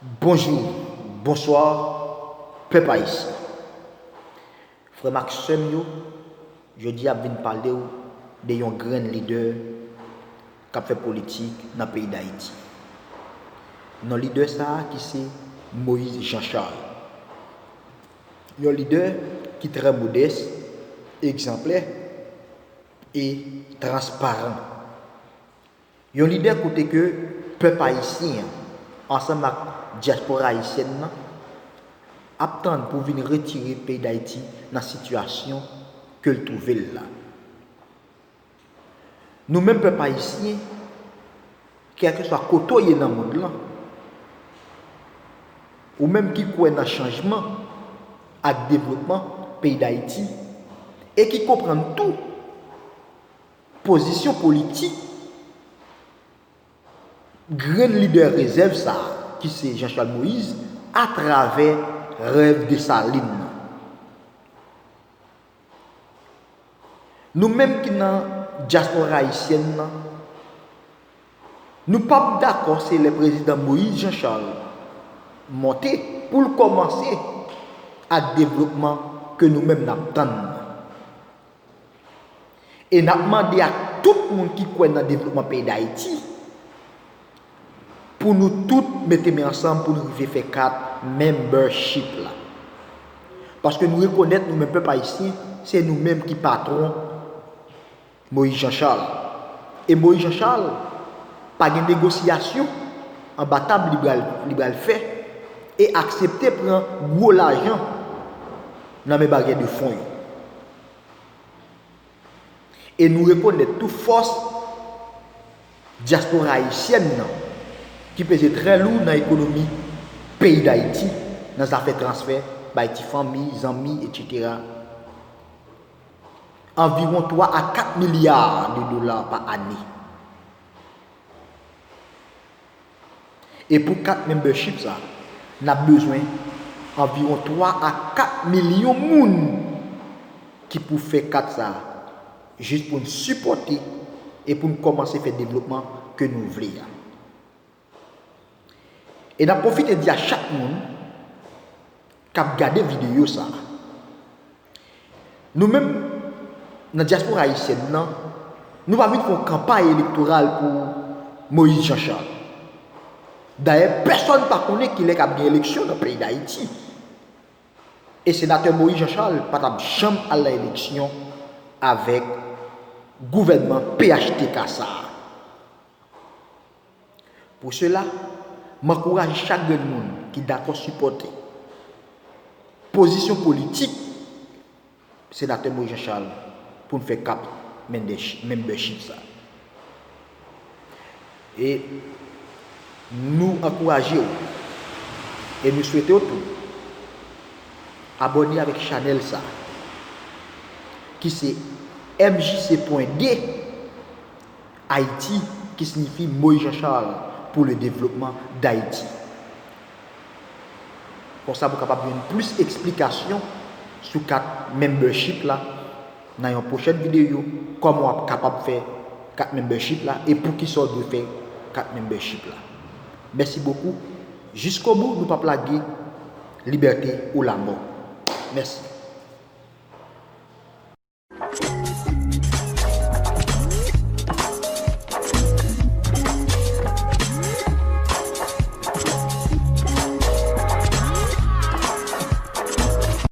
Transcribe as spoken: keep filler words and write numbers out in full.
Bonjou, bonswa, pèp ayisyen. Frè m ak sè m yo, jodi a m vin pale w de yon grenn lidè k ap fè politik nan peyi Dayiti. Non lidè sa a ki se Moïse Jean Charles. Yon lidè ki trè modès, egzanplè e transparan. Yon lidè kote ke pèp ayisyen an, ansanm ak dyaspora ayisyèn nan, ap tann pou vin retire peyi Dayiti nan sitiyasyon ke l twouve l la. Nou menm pèp ayisyen, kèlkeswa kote w ye nan mond lan, ou menm ki kwè nan chanjman ak devlopman peyi Dayiti, e ki konprann tou pozisyon politik grenn lidè rezèv sa a, ki se Jean Charles Moïse, atravè rèv Desalin nan. Nou menm ki nan dyaspora ayisyèn nan, nou p ap dakò se lè prezidan Moïse Jean Charles monte pou l kòmanse ak devlopman ke nou menm n ap tann nan. E n ap mande ak tout moun ki kwè nan devlopman peyi Dayiti pou nou tout mete men ansanm pou n rive fè kat membership la. Paske nou rekonèt nou menm pèp ayisyen, se nou menm ki patwon Moïse Jean Charles. E Moïse Jean Charles pa gen negosyasyon anba tab li pral, li pral fè e aksepte pran gwo lajan nan men baryè de fon yo. E nou rekonèt tou fòs dyaspora ayisyèn nan, ki peze trè lou nan ekonomi peyi Dayiti, nan zafè transfè bay ti fanmi, zanmi, etsetera. Anviwon twa a kat milya de dola pa ane. E pou kat membership sa, n ap bezwen anviwon twa a kat milyon moun ki pou fè kat sa, jis pou n sipòte e pou n kòmanse fè devlopman ke nou vle a. E n ap pwofite di a chak moun k ap gade videyo sa a, nou menm, nan dyaspora ayisyèn nan, nou pa vin fè yon kanpay elektoral pou Moïse Jean Charles. Dayè, pèsonn pa konnen kilè k ap gen eleksyon nan peyi Dayiti. E senatè Moïse Jean Charles pa t ap janm al nan eleksyon avèk gouvènman P H T K sa a. Pou sela, m ankouraje chak grenn moun ki dakò sipòte pozisyon politik Senatè Moïse Jean Charles pou n fè kat membership sa. E nou ankouraje w e nou swete w tou abòne avèk chanèl sa, ki se M J C pwen de Ayiti, ki siyifi Moïse Jean Charles pour le développement d'Haïti. Konsa, pou kapab jwenn plis eksplikasyon sou kat membership la nan yon pwochèn videyo, kòman w ap kapab fè kat membership la e poukisa w dwe fè kat membership la. Mèsi bokou. Jiskobou, nou p ap lage, libète ou lamò. Mèsi.